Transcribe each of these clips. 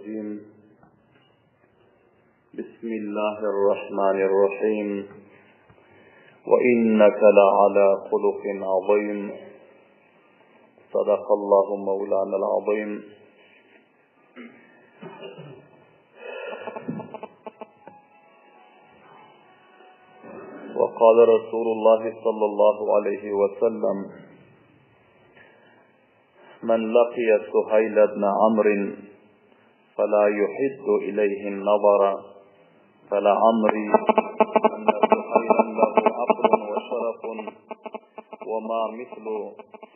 الرجيم بسم الله الرحمن الرحيم وإنك لعلى خلق عظيم صدق الله مولانا العظيم وقال رسول الله صلى الله عليه وسلم من لقي سهيل بن عمرو فلا يحد إليه النظر فلعمري أن سهيلا له عقل وشرف وما مثل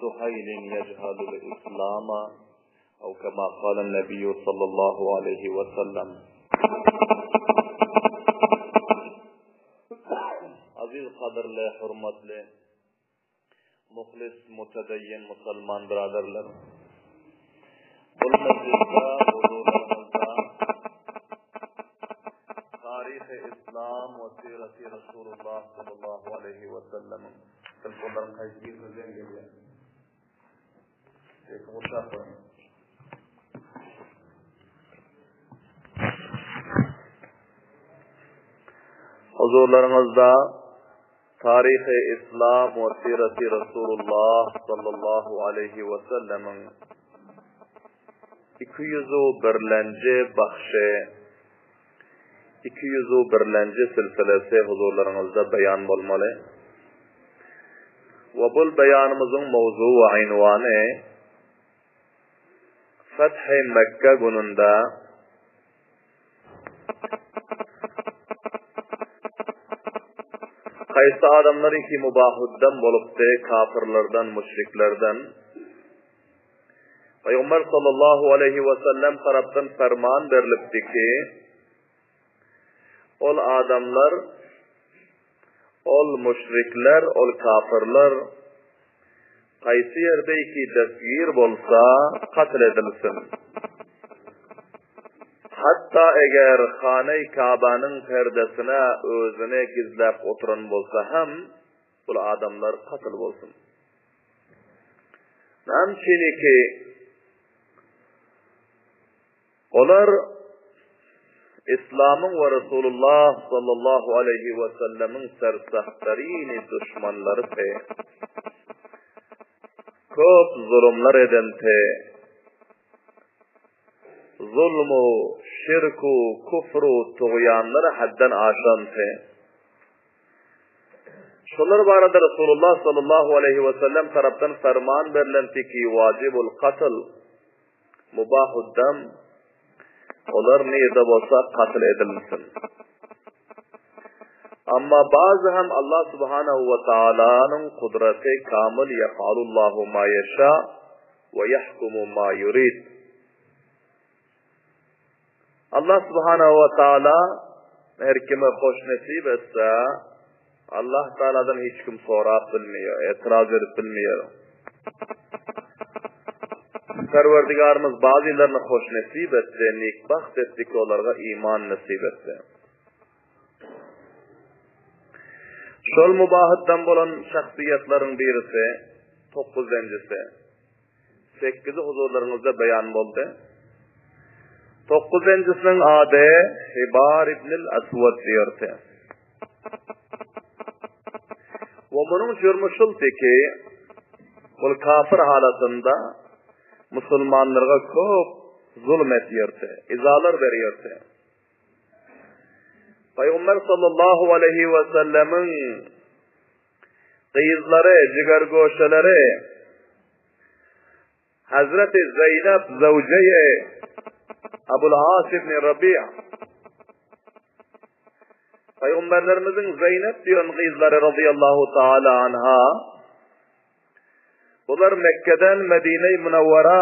سهيل يجهل الإسلام أو كما قال النبي صلى الله عليه وسلم Aziz gadyrly, hormatly, muhlis, mutedeyyin musulman biraderler. Bul mejlisde huzurlaryňyzda Taryhy Islam we Sireti Resulullah sallallahu aleýhi we sellemiň telefonlaryň haýsy birine zeň gelýär? Sesi gurşap goýuň. Huzurlaryňyzda Taryhy Islam we Sireti Resulullah sallallahu aleýhi we sellemiň 201-lenji bahşy, 201-lenji silsilesi huzurlaryňyzda beýan bolmaly. We bul beýanymyzyň mowzugy we ynwany Fethi Mekge gününde haýsy adamlar iki mubahuddem bolupdy kapyrlardan, müşriklerden? Pygamber sallallahu aleýhi we sellem tarapdan ferman berlipdi ki, ol adamlar, ol müşrikler, ol kapyrlar haýsy ýerde iki destgir bolsa, katl edilsin. Hatda eger Hane-i Kabanyň perdesine özüni gizläp oturan bolsa hem, bul adamlar katl bolsun. Näme üçiniki olar Islamyň we Resulullah sallallahu aleýhi we sellemiň sersahtarini duşmanlarydy. Köp zulumlar edenti. Zulmu, şirku, kufru, tugýanlary haddan aşanty. Şolar barada Resulullah sallallahu aleýhi we sellem tarapdan ferman berlenti ki, wajibul katl, mubahud dam, olar nirde bolsa katl edilsin. Amma bazy hem Allah subhanahu we taalanyň kudraty kamil yefalullahu ma ýeşa we ýahkumu ma yurid. Allah subhanahu we taala her kime hoş nesip etse, Allah taaladan hiç kim sorap bilmeýär, etiraz edip bilmeýär. Perwerdigarymyz bazylaryny hoş nesip etdi, nikbagt etdi ki olarga iman nesip etdi. Şol mubahytdan bolan şahsyýetlaryň birisi, dokuzynjysy. Sekizi huzurlaryňyzda beýan boldy. Dokuzynjysynyň ady Hibar ibnil Aswad diýerdi. We munuň jürmi şuldy ki, ol kafir halatynda musulmanlara köp zulum etýärdi, izalar berýärdi. Pygamber sallallahu aleýhi we sellemiň gyzlary, jigergoşeleri Hazreti Zeýnep zewjeýi Abul As ibn Rabi' Pygamberlerimiziň Zeýnep diýen gyzlary radiyallahu taala anha Bular Mekke'den Medine-i Münevvera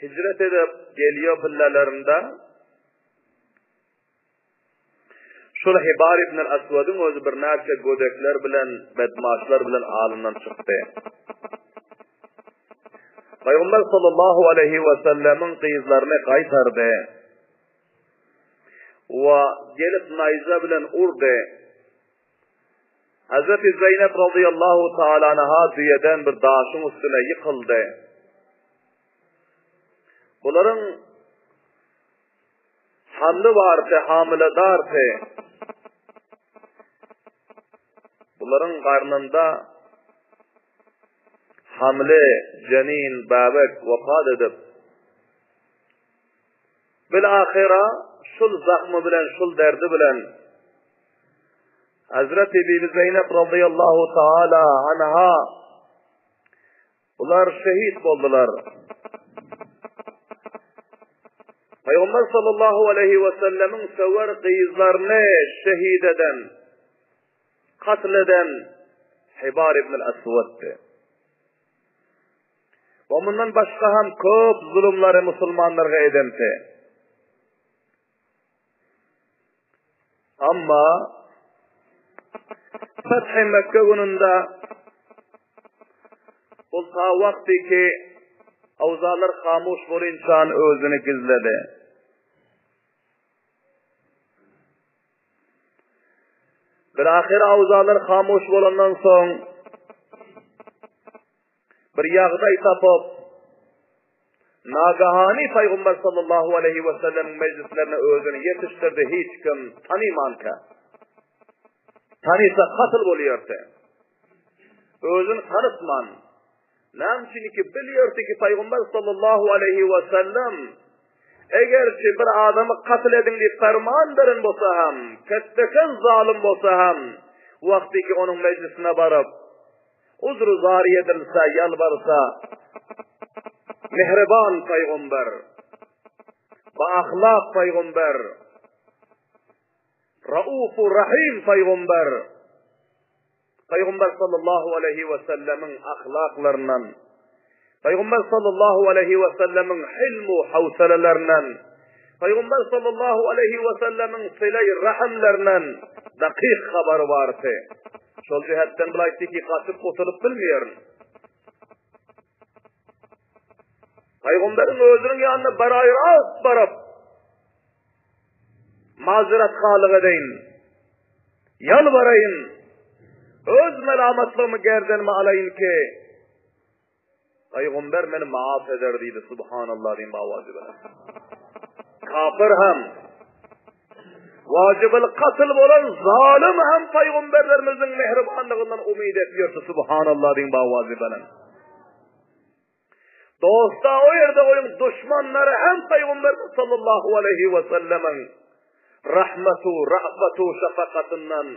hicret edip geliyor pillelerinde Şol Hibar ibn al-Aswadyň özi birnäçe gödekler bilen, bedmaşlar bilen alyndan çykdy. Pygamber sallallahu aleýhi we sellemiň gyzlaryny gaýtardy. We gelip naýza bilen urdy. Hazreti Zeýnep radiyallahu taala anha düýeden bir daşyň üstüne ýykyldy. Bularyň. Hamly bardy, hamyledardy. Bularyň garnynda hamly, jenin, bäbek wepat edip, bil-ahyra şul zahmy bilen, şul derdi bilen Hazreti Bibi Zeýnep radıyallahu taala anha Bular şehit boldular. Pygamber sallallahu aleyhi ve sellemiň söwer gyzlaryny şehit eden, katl eden Hibar ibn al-Aswaddy. We mundan başga hem köp zulumlary musulmanlarga edemti. Amma Fethi Mekke gününde ol ta wagty ki awzalar hamuş bolynçan özüni gizledi. Bir ahyr awzalar hamuş bolandan soň bir ýagdaý tapyp, nagahany Pygamber sallallahu aleýhi we sellemiň mejlislerine özüni ýetişdirdi, hiç kim tanymanka. Tanysa katl bolýardy. Özüni tanytman, näme üçin ki bilýärdi ki Pygamber sallallahu aleýhi we sellem egerçi bir adamy katl ediň diýip ferman beren bolsa hem, ketdeken zalym bolsa hem, wagty ki onuň mejlisine baryp, Uzr-u zary edilse, ýalbarsa, Mähriban pygamber, Ba-ahlak pygamber, Rauf-u Rahym pygamber, Pygamber sallallahu aleýhi we sellemiň ahlaklaryndan, Pygamber sallallahu aleýhi we sellemiň hilm-u howselelerinden, Pygamber sallallahu aleýhi we sellemiň sileý rahimlerinden dakyk habary bardy. Şol jähetden bul aýtdy ki, gaçyp gutulyp bilmeýärin. Pygamberiň özüniň ýanyna baraýrak baryp, mazerathalyk edeýin, ýalbaraýyn, öz melamatlygymy gerdenime alaýyn ki, Pygamber meni maaf eder diýdi, subhanallah diýen bawazy bilen. Kafir hem, wajibul katl bolan zalim hem pygamberlerimiziň mehribanlygyndan umyt etýärdi, subhanallah diýen bawazy bilen. Dosta o ýerde goýuň duşmanlary hem pygamber sallallahu aleyhi we sellemiň rahmatu, rafatu, şefakatyndan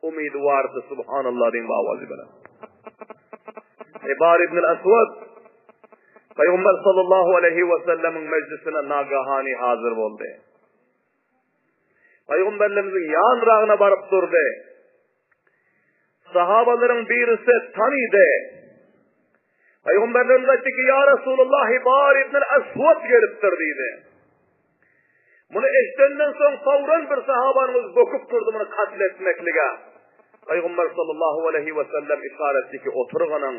umydy bardy, subhanallah diýen bawazy bilen. Hibar ibn al-Aswad Pygamber sallallahu aleyhi we sellemiň mejlisine nagahani hazır boldy. Pygamberlerimiziň ýanragyna baryp durdy. Sahabalaryň birisi tanydy. Pygamberlerimiz aýtdy ki, "Ya Resulullah, Hibar ibn al-Aswad gelipdir" diýdi. Muny eşidenden soň fawran bir sahabanyň özi böküp turdy muny katl etmeklige. Pygamber sallallahu aleýhi we sellem işaret etdi ki, oturganyň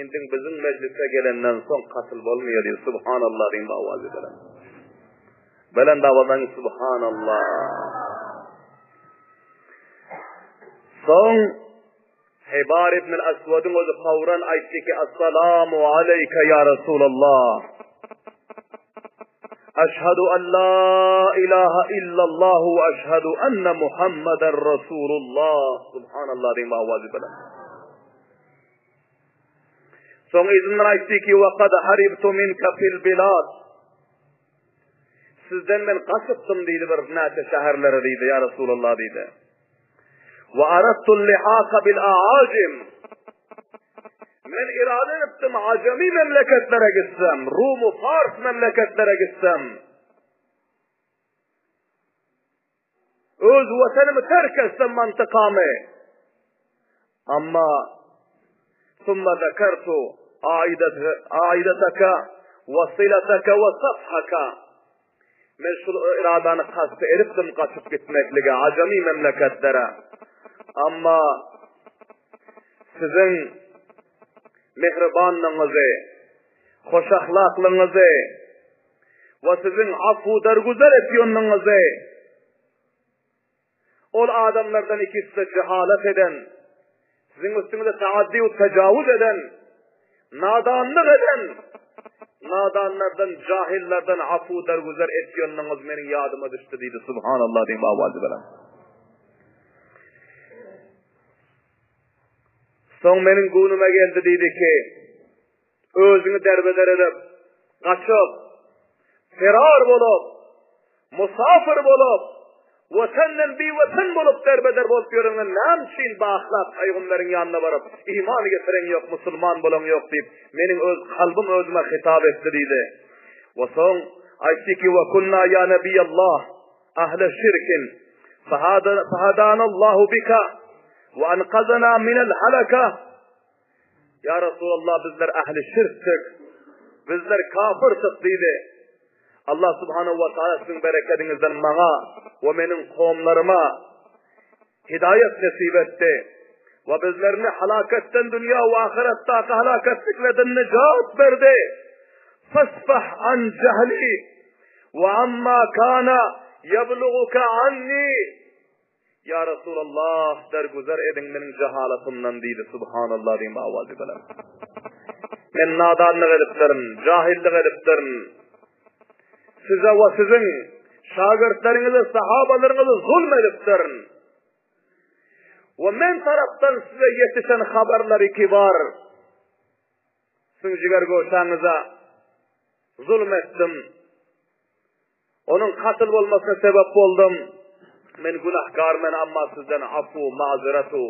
indiň biziň mejlise gelenden soň katl bolmaýar diýdi. Subhanallah diýen owazy bilen. Belent owadan subhanallah. Soň Hibar ibn al-Aswadyň özi fawran aýtdy ki, Assalamu aleýke ýa Resulallah. Aşhadu an la ilaha illallah we aşhadu anna Muhammeden Rasulullah. Subhanallah diýen owazy bilen. Soň yzyndan aýtdy ki, Wa kad haribtu minka fil bilad. Sizden men gaçypdym diýdi bir näçe şäherlere diýdi, ýa Resulallah diýdi. Wa aradtu lihaka bil aajim. Men irade etdim ajami memleketlere gitsem, Rum we Fars memleketlere gitsem. Öz watanymy terk etsem mantykamy. Amma summa zakartu aidataka we silataka we safhaka. Men şul iradany kast edipdim gaçyp gitmeklige ajami memleketlere. Amma siziň mehribanlygyňyzy, hoşahlaklygyňyzy we siziň afu dergüzer etýänligiňizi Ol adamlardan ikisi-de jehalat eden, siziň üstüňize taaddi we tejawuz eden, nadanlyk eden. Nadanlardan, jahillerden afu dergüzer etýänligiňiz meniň ýadyma düşdi diýdi. Subhanallah diýip awazy bilen. Soň meniň göwnüme geldi diýdi ki, özüňi derbeder edip, gaçyp, ferar bolup, musafir bolup, Watenden biwatan bolup derbeder bolup ýöreňde näme üçin bahlap pygamberiň ýanyna baryp, iman getireň ýok, musulman bolaň ýok diýip, meniň öz kalbym özüme hitap etdi diýdi. We soň aýtdy ki, Wa kunna ýa Nebiýallah ahle şirkin, fahadanallahu bika we ankazana minel halaka. Ýa Resulallah bizler ähli şirkdik. Bizler kafirdik diýdi. Allah subhanahu wa taala siziň berekediňizden maňa we meniň kowumlaryma hidaýat nesip etdi. We bizlerini halakatdan dünýä we ahyretdäki halakatliklerden nejat berdi. Fasfah an jahli we amma kana yabluguka anni. Ýa Resulallah, dergüzer ediň meniň jahalatymdan diýdi, Subhanallah diýip awazy bilen. Men nadanlyk edipdirin, jahillik edipdirin. Size we siziň şagirtleriňize, sahabalaryňyza zulm edipdirin. We men tarapdan size ýetişen habarlary kibar. Siziň jiger göşäňize zulm etdim. Onuň katyl bolmasyna sebäp boldum. Men günahkar men amma sizden afu, mazeratu,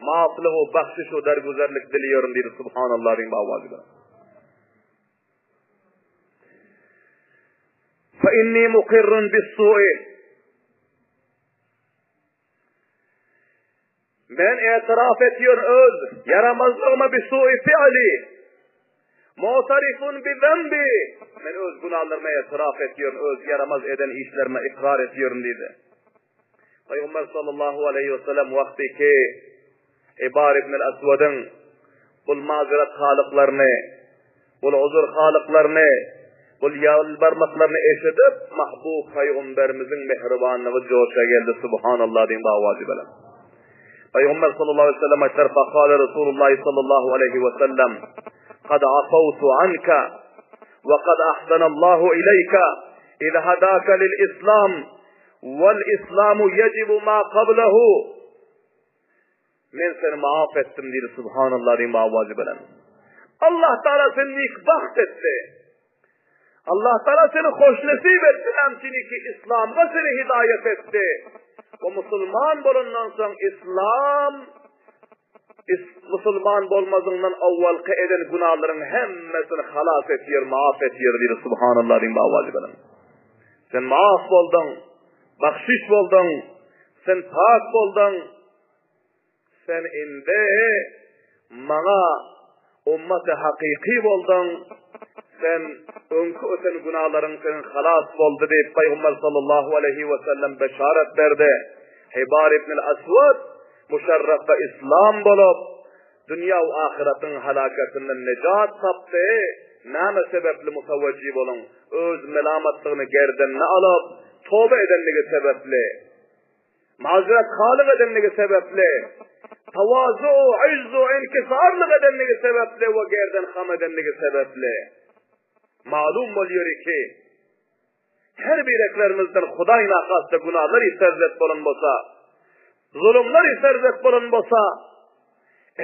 maaflygu, bahşişu, dergüzerlik dileýärin diýdi. Subhanallah diýip awazy bilen. Fa inni muqirrun bis-su'i. Men etiraf etýän öz ýaramazlygyma bi su'i fi'li. Mu'tarifun bi zenbi. Men öz günalaryma etiraf etýän, öz ýaramaz eden işlerime ikrar etýärin diýdi. Pygamber sallallahu aleyhi ve sellem wagty ki Ibar ibn al-Aswadyň bul mazerat halyklaryny Bul uzur halyklaryny, bul ýalbarmaklaryny eşidip, mahbub Pygamberimiziň mähribanlygy joşa geldi, Subhanallah diýip awazy bilen. Pygamber sallallahu aleyhi ve sellem aýtdylar, Fakale Resulullah sallallahu aleyhi ve sellem, Kad afawtu anka, ve kad ahsanallahu ileyka, iz hadaka lil islam, vel islamu yecibu ma qablahu. Men seni maaf etdim diýdi Subhanallah diýip awazy bilen. Allah Taala seni nikbagt etdi. Allah Taala seni hoşnesip etdi nämçini ki İslamga seni hidaýet etdi. We musulman bolandan soň İslam is, musulman bolmazyňdan awwalky eden günalaryň hemmesini halas etýär, maaf etýär diýdi Subhanallah diýip awazy bilen. Sen maaf bolduň, bahşiş bolduň, sen pak bolduň. Sen indi maňa ummaty hakyky bolduň, sen öňki öten günalaryň seniň halas boldy diýip Pygamber sallallahu aleýhi we sellem beşaret berdi. Hibar ibn al-Aswad muşarraf islam bolup, dünýä we ahyratyň halakatyndan nejat tapdy. Näme sebäpli mutawajjih boluň? Öz melamatlygyny gerdenine alyp, toba edenligi sebäpli. Mazeret halyk edenligi sebäpli, tawazu, izzu, inkisarlyk edenligi sebäpli we gerden ham edenligi sebäpli. Malum bolýar ki, her bireklerimizden Hudaý nahasta günahlar serzet bolan bolsa, zulumlar serzet bolan bolsa,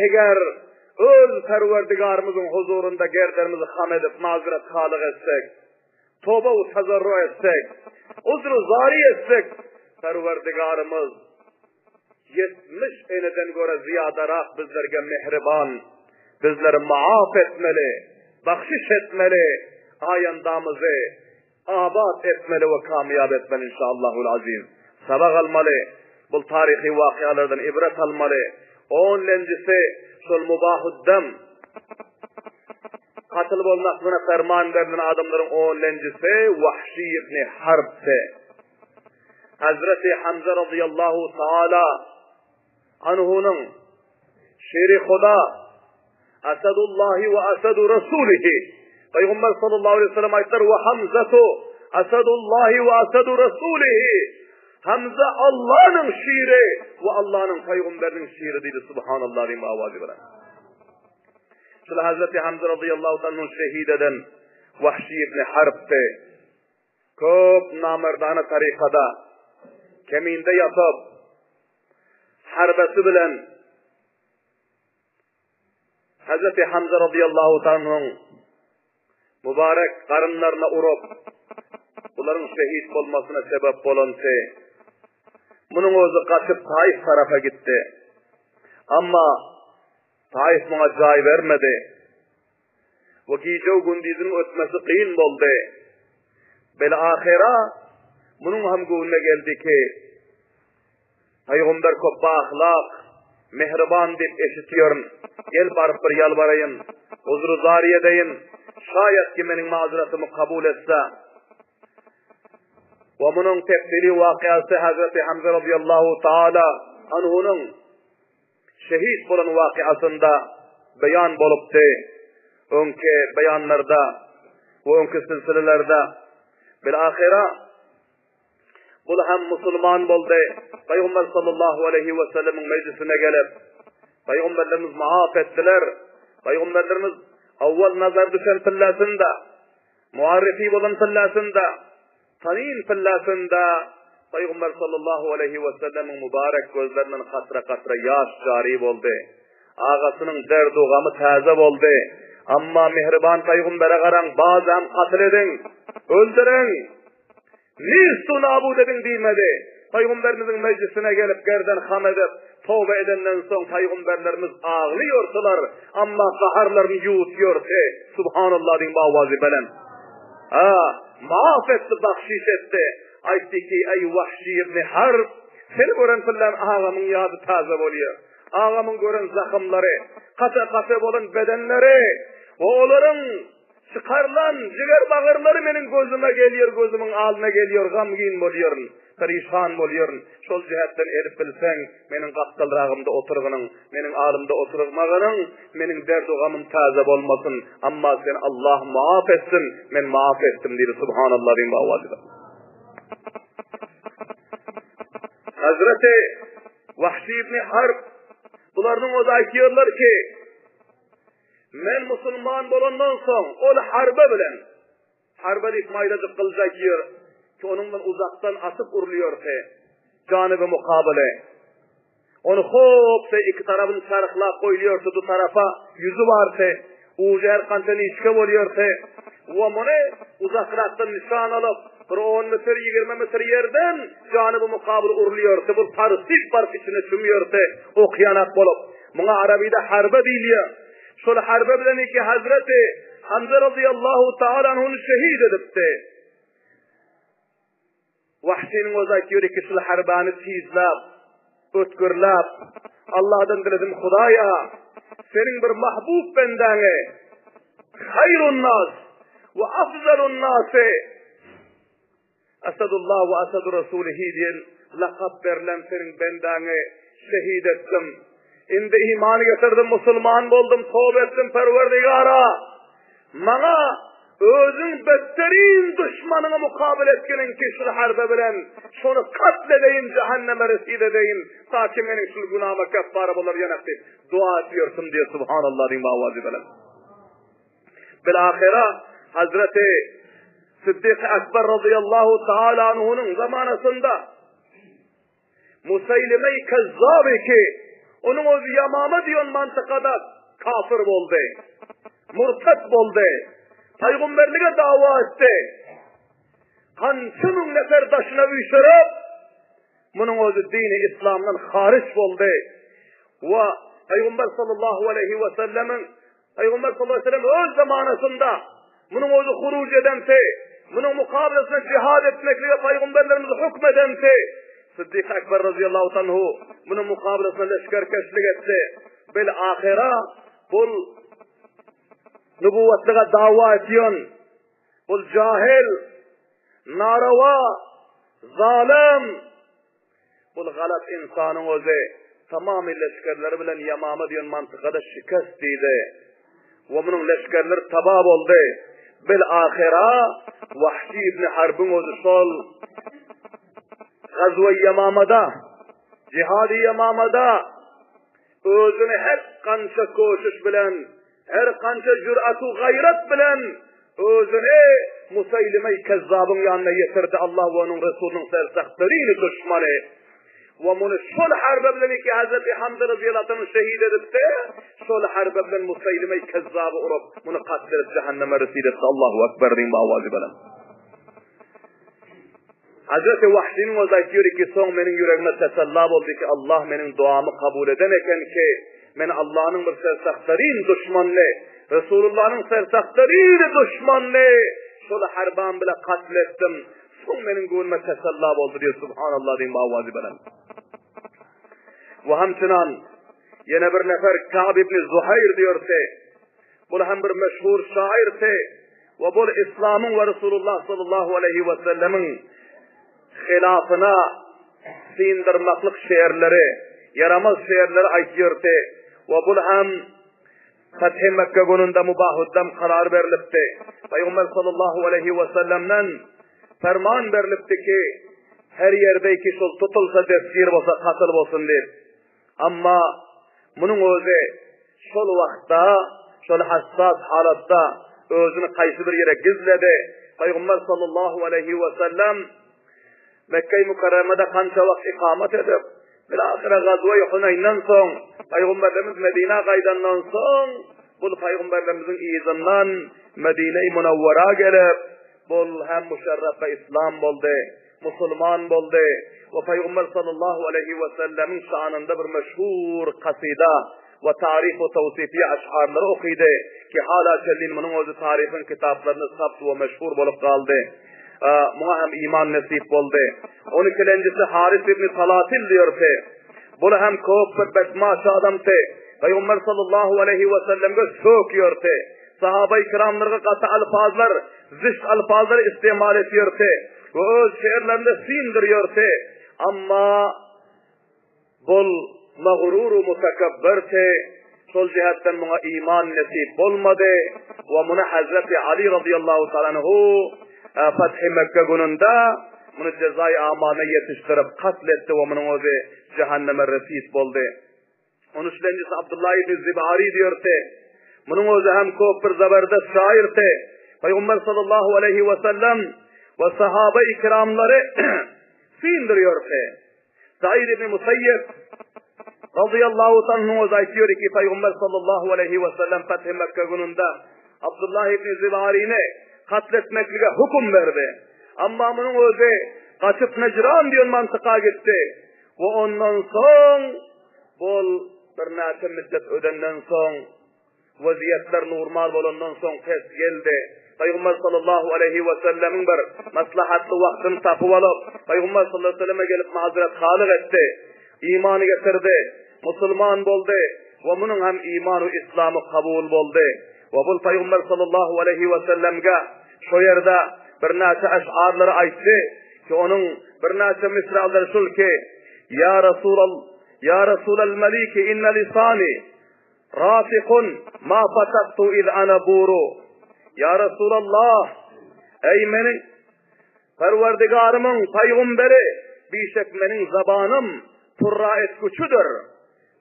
eger öz Perwerdigarymyzyň huzurynda gerdenimizi ham edip mazeret halyk etsek, Toba we tazarru etsek, uzr-u zary etsek, Perwerdigarymyz 70 eneden görä zyýadarak bizlerge mähriban, bizleri maaf etmeli, bahşiş etmeli, aýandamyzy abat etmeli we kamyýap etmeli inşaallahul aziz. Sabak almaly, bul taryhy wakyalardan ibret almaly. Onlenjisi şol mubahud-dam. Katyl bolmaklygyna ferman berlen adamlaryň onlenjisi Wahşi ibn Harbdy. Hazreti Hamza radıyallahu taala anhunyň şiri Huda Asadullahi we asadu Rasulihi Peygamber sallallahu aleyhi ve sellem aýtdylar we Hamzatu Asadullahi we asadu Rasulihi Hamza Allah'ın şiri we Allah'ın peygamberinin şiri diýdi subhanallah diýip awazy bilen. Şul Hazreti Hamza radıyallahu anh'ın şehit eden. Wahşy ibn Harbdy. Köp namerdana tarykada keminde ýatyp, harbesi bilen Hazreti Hamza radiyallahu ta'ala mübarek garynlaryna urup, bularyň şehit bolmasyna sebäp bolanty. Munuň özi gaçyp Taif tarapa gitdi. Amma Taif muňa jaý bermedi. We gije gündiziň ötmesi kyn boldy. Bel ahyra munuň hem göwnüne geldi ki, Pygamber köp bahlak, mehriban diýip eşitýärin. Gel baryp bir ýalbaraýyn, uzry zary edeýin. Şaýat ki meniň mazratymy kabul etse. We munuň tefsili wakyasy Hazreti Hamza radiyallahu taala anhunyň şehit bolan wakyasynda beýan bolupdy. Öňki beýanlarda we öňki silsilelerde bil ahyra Bul hem musulman boldy. Pygamber sallallahu aleyhi ve sellemiň mejlisine gelip, Pygamberlerimiz maaf etdiler. Pygamberlerimiz awwal nazar düşen pillasynda, muarrifi bolan pillasynda, tanin pillasynda Pygamber sallallahu aleyhi ve sellemiň mübarek gözlerinden katra-katra ýaş jari boldy. Agasynyň derdu gamy täze boldy. Amma mihriban Pygambere garaň, bazam katl ediň, öldüriň. Nistu nabud ediň diýmedi. Pygamberimiziň mejlisine gelip gerden ham edip, toba edenden soň pygamberlerimiz aglaýardylar, amma gaharlaryny ýuwutýardy. Subhanallah diýiň bawazy belent. Ha, maaf etdi, bahşiş etdi. Aýtdy ki, eý Wahşi ibn Harb, seni gören pyllan agamyň ýady täze bolýar. Agamyň gören zahymlary, kata-kata bolan bedenleri we olaryň çykarylan jiger-bagyrlary meniň gözüme gelýär, gözümiň alnyna gelýär, gamgyn bolýaryn, perişan bolýaryn. Şol jähetden edip bilseň, meniň gapdalragymda oturgynyň, meniň alymda oturmagynyň, meniň derdu-gamym täze bolmasyn, amma seni Allah maaf etsin, men maaf etdim diýdi. Subhanallah diýiň baba. Hazreti Wahşy ibn Harb bularyň özi aýtýarlar ki, men musulman bolandan soň ol harbe bilen harbe diýip maýdajyk gylyç aýtýar ki, onuň bilen uzakdan atyp urulýardy. Janyby mukabele. Ony hop iki tarapyny çarhlap goýulýardy, du tarapa ýüzi bardy. Ujy her kança niçge bolýardy. We muny uzakrakdan nyşan alyp, bir on metr, 20 metr ýerden janyby mukabyl urulýardy. Bu parsyp baryp içine çümýärdi, okýanak bolup. Muňa arabyda harbe diýilýär. Şol harbe bilen iki hazreti Hamza radiyallahu taala anhuny şehit edipdi. Wahşynyň özi aýtýar ki, şul harbany tizläp, ötgürläp, Allahdan diledim, Hudaýa, seniň bir mahbub bendäňi, haýrun nas we afzalun nasi, Asadullah we asadu rasulihi diýen lakap berlen seniň bendäňi şehit etdim. Indi iman getirdim, musulman boldum, toba etdim Perwerdigara. Maňa özüň betterin duşmanyňa mukabyl etginiň ki şul harbe bilen şony katl edeýin, jahanneme resid edeýin, ta ki meniň şul günama keffara bolar ýanak diýip dua etýärsim diýe subhanallah diýiň bawazy bilen. Bil ahyra Hazreti Siddik Akbar radıyallahu taala anhu'nun zamanasynda Museýlime-i Kezzab ki, onuň özi Ýamama diýen mantykada kafir boldy. Murtat boldy. Paýgamberlige dawa etdi. Kança müň nefer daşyna üýşürip, munuň özi dini islamdan hariç boldy. We Paýgamber sallallahu aleyhi we sellemiň Pygamber sallallahu aleyhi ve sellem öz zamanasynda munuň özi huruj edense, munuň mukabilesine jihad etmeklige pygamberlerimiz hükm edense, Siddik Ekber radıyallahu anhu munuň mukabilesine leşgerkeşlik etdi. Bil ahira bul nübüwwetlige dawa etýän bul jahil, narawa, zalym Bul galat ynsanyň özi tamamy leşgerleri bilen Ýamama diýen mantykada şikest diýdi. We munuň leşgerleri taba boldy. Bil ahyra Wahşi ibn Harbyň özi şol Gazwe Ýamamada, Jihady Ýamamada özüni her kança koşuş bilen, her kança jüratu gaýrat bilen. Özüni Museýlime-i Kezzabyň ýanyna ýetirdi, Allah we onuň Resulynyň sersahtaryny duşmany. We muny şol harbe bilen ki Hazreti Hamza razyýallahu anhu şehit edipdi, şol harbe bilen Museýlime-i Kezzaby urup, muny katl edip jehenneme resid etdi. Allahu Ekber diýiň bu awazy bilen. Hazreti Wahşynyň özi aýtýar ki, soň meniň ýüregime tesella boldy ki, Allah meniň duamy kabul eden eken ki, men Allahnyň bir sersahtaryn duşmanyny, Resulullahnyň sersahtaryn duşmanyny şol harbam bile katl etdim. Soň meniň göwnüme tesella boldy diýip, subhanallah diýip awazy bilen. We hamçynan ýene bir nefer Ka'b ibn Zuhaýr diýerse, Bul hem bir meşhur şairdi we bul Islamyň we Resulullah sallallahu aleýhi we sellemiň hilafyna syndyrmaklyk şeýerleri, ýaramaz şeýerleri aýtýardy we bul hem Fethi Mekke gününde mubahuddam karar berlipdi. Pygamber sallallahu aleýhi we sellemden ferman berlipdi ki, her ýerde ki şol tutulsa destgir bolsa katyl bolsun diýip. Amma munuň özi şol wagtda, şol hassas halatda özüni haýsy bir ýere gizledi. Pygamber sallallahu aleýhi we sellem Mekge-i Mükerremede kança wagt ikamat edip, bilahyra gazwa-i Huneýnden soň Pygamberimiz Medinä gaýdandan soň, bul Pygamberimiziň yzyndan Medine-i Munawwara gelip, bul hem müşerref islam boldy. musulman boldy we Pygamber sallallahu aleýhi we sellemiň şanynda bir meşhur kasyda we taryf we tawsifiýe aşgarlary okydy ki hala çenli munuň özi taryhyň kitaplarynda sabt we meşhur bolup galdy. Muňa hem iman nesip boldy. On ikilenjisi Haris ibn Salatil diýerdi. Bul hem köp bir betmaş adamdy. Pygamber sallallahu aleýhi we sellemge sökýärdi. Sahaba-i kiramlarga gaty alfazlar, zişt alfazlar istimal etýärdi we öz şeýerlerinde syndyrýardy. Amma bul magrur we mutakabbirdi. Şol jihetden muňa iman nesip bolmady we muny Hazreti Ali radiyallahu ta'ala anhu Fethi Mekke gününde muny jezai amana ýetişdirip katl etdi we munuň özi jehenneme resis boldy. On üçlenjisi Abdullah ibn Zibari diýerdi. Munuň özi hem köp bir zaberdest şairdi. Pygamber sallallahu aleýhi we sellem we sahaba-i kiramlary syndyrýardy. Said ibn Musayyib radıyallahu anhu özi aýtýar ki, Pygamber sallallahu aleýhi we sellem Fethi Mekke gününde Abdullah ibn Zibarini katl etmeklige hüküm berdi. Amma munuň özi gaçyp Nejran diýen mantyka gitdi. We ondan soň bol birnäçe müddet ödenden soň weziýetler normal bolandan soň pes geldi. Pygamber sallallahu aleýhi we sellemiň bir maslahatly wagtyny tapyp alyp, Pygamber sallallahu aleýhi we selleme gelip mazeret halyk etdi. Imany getirdi, musulman boldy we munuň hem imany islamy kabul boldy. We bul Pygamber sallallahu aleýhi we sellemge şo ýerde birnäçe eşarlary aýtdy. Ki onuň birnäçe misralary şul ki, Ýa Rasulal, Ýa Rasulal Maliki inne lisani rafiqun ma fataktu iz ana buru. Ýa Rasulallah, eý meniň Perwerdigarymyň paýgamberi, bişek meniň zabanym purra etgüçidir.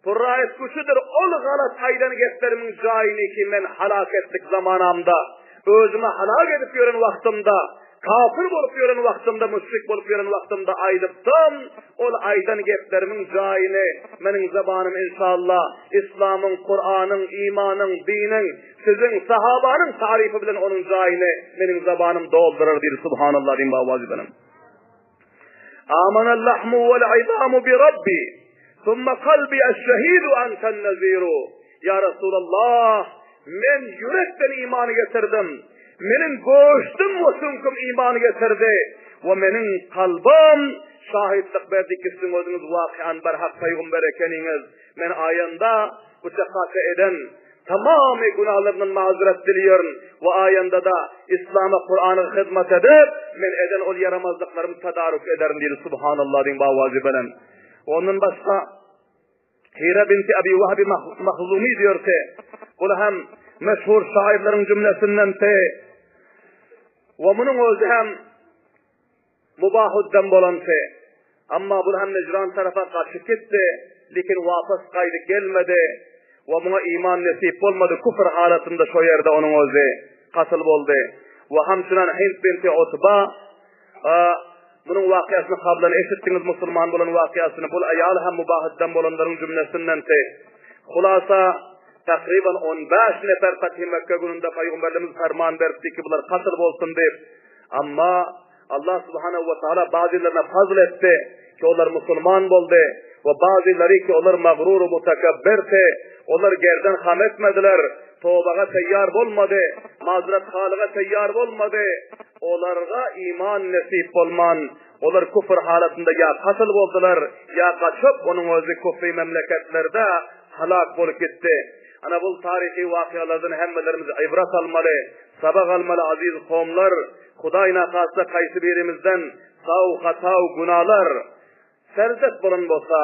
Purra etgüçidir ol galat aýdan geplerimiň jaýyny ki men halak etdik zamanamda, özümi halak edip ýören wagtymda, kafir bolup ýören wagtymda, müşrik bolup ýören wagtymda aýdypdym, ol aýdan geplerimiň jaýyny meniň zabanym inşallah Islamyň, Kuranyň, imanyň, diniň, siziň, sahabanyň taryfy bilen onuň jaýyny meniň zabanym doldurar diýdi subhanallah diýin bawazy bilen. Amanal lahmu wal izamu bi Rabbi, thumma kalbi eş-şehidu enten neziru. Ya Resulallah, men ýürekden iman getirdim. Meniň göşdüm we süňküm iman getirdi we meniň kalbym şahitlik berdi ki siziň özüňiz wakian berhak pygamber ekeniňiz. Men aýanda bu çakaka eden Tamamy günahlaryndan mazeret dileýärin we aýanda-da Islama, Kurana hyzmat edip, men eden ol ýaramazlyklarymy tadaruk ederin diýdi. Subhanallah diýiň bawazy bilen. Ondan başga Hira binti Abi Wahb Mahzumi diýer ki, ol hem meşhur şairleriň jümlesinden te we munuň özi hem Mubahuddan bolanty. Amma bul hem Nejran tarapa gaçyp gitdi, lekin wapas gaýdyp gelmedi we muňa iman nesip bolmady, küfr halatynda şo ýerde onuň özi katyl boldy. We hamçynan Hind binti Utba, munuň wakyýasyny kablan eşitdiňiz musulman bolan wakyýasyny, bul aýal hem mubahyddan bolanlaryň jümlesindendi. Hulasa, takryban 15 nefer Fethi Mekke gününde Pygamberimiz ferman beripdi ki, bular katl bolsun diýip. Amma Allah subhanahu wa taala bazylaryna fazl etdi ki olar musulman boldy we bazylary ki olar magrur we mutakabbirdi, olar gerden ham etmediler, tobaga taýýar bolmady, mazrat halyga taýýar bolmady. Olarga iman nesip bolman, olar kufr halatynda ýa katl boldular, ýa gaçyp onuň özi kufri memleketlerde halak bolup gitdi. Ana bul taryhy wakyýalardan hemmelerimiz ibrat almaly, sabak almaly aziz kowumlar. Hudaý nakasta kaýsy birimizden saw, hataw, günalar serzet bolan bolsa,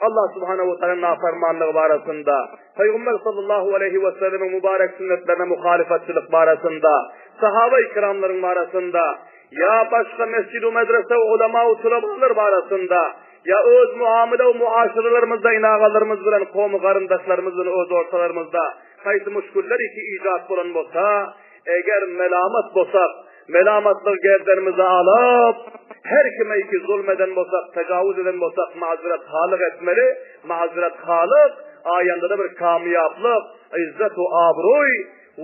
Allah subhanahu wa taala nafarmanlygy barasynda, Pygamber sallallahu aleýhi we sellemiň mübarek sünnetlerine muhalyfatçylyk barasynda, sahaba-i kiramlaryň barasynda, ýa başga mesjid-u medrese we ulama-u tulabalar barasynda, ýa öz muamele we muaşaralarymyzda inagalarymyz bilen, kowmy garyndaşlarymyz bilen öz ortalarymyzda haýsy muşküller iki ijat bolan bolsa, Eger melamat bolsak, melamatlygy gerdenimize alyp, her kime iki zulm eden bolsak, tejawuz eden bolsak, mazeret halyk etmeli. Mazeret halyk aýanda-da bir kamýaplyk, izzet we abroý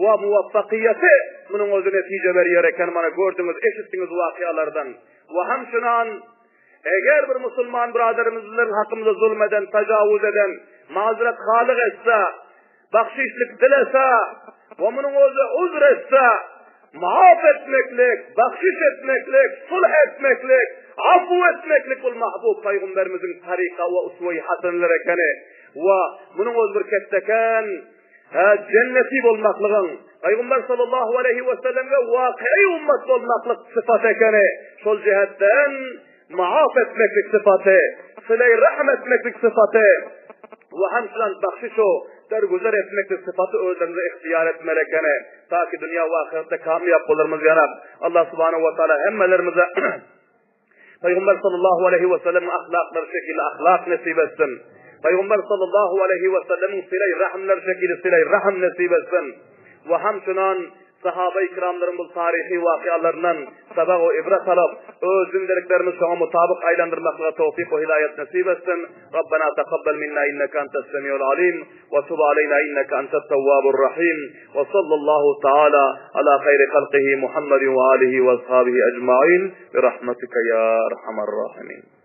we muwaffakyýeti munuň özi netije berýär eken, mana gördüňiz, eşitdiňiz wakyalardan. We hemçinan eger bir musulman byradarymyz bilen hakymyza zulm eden, tejawuz eden, mazeret halyk etse, Bagşyşlyk dilese we munuň özi uzr etse, maaf etmeklik, bagşyş etmeklik, sulh etmeklik, afu etmeklik bul mahbub Pygamberimiziň taryka we uswe-i haseneler ekeni we munuň özi bir ketdeken jenneti bolmaklygyň, Pygamber sallallahu aleýhi we sellemge wakyýy ummat bolmaklyk sypaty ekeni. Şol jähetden Maaf etmeklik sypaty, sylaý rahm etmeklik sypaty we hamçylan bahşiş-u dergüzer etmeklik sypaty özlerimize ihtiýar etmeli ekeni. Ta ki dünýä we ahyretde kamýap bolarymyz ýanak. Allah subhanahu wa taala hemmelerimize Pygamber sallallahu aleýhi we sellemiň ahlaklary şekilli ahlak nesip etsin. Pygamber sallallahu aleýhi we sellemiň sylaý rahmleri şekilli sylaý rahm nesip etsin. We hamçynan Sahaba-i kiramlaryň bu taryhy wakyalaryndan sabak we ibret alyp, öz gündeliklerimizi şoňa mutabyk aýlandyrmaklyga towfyk we hidaýat nesip etsin. Rabbena takabbal minna inneke entes semiul alim we tub aleyna inneke entet tewwabur rahim we sallallahu taala ala hayri halkihi Muhammedin we alihi we ashabihi ecmain bi rahmetike ya erhamer rahimin.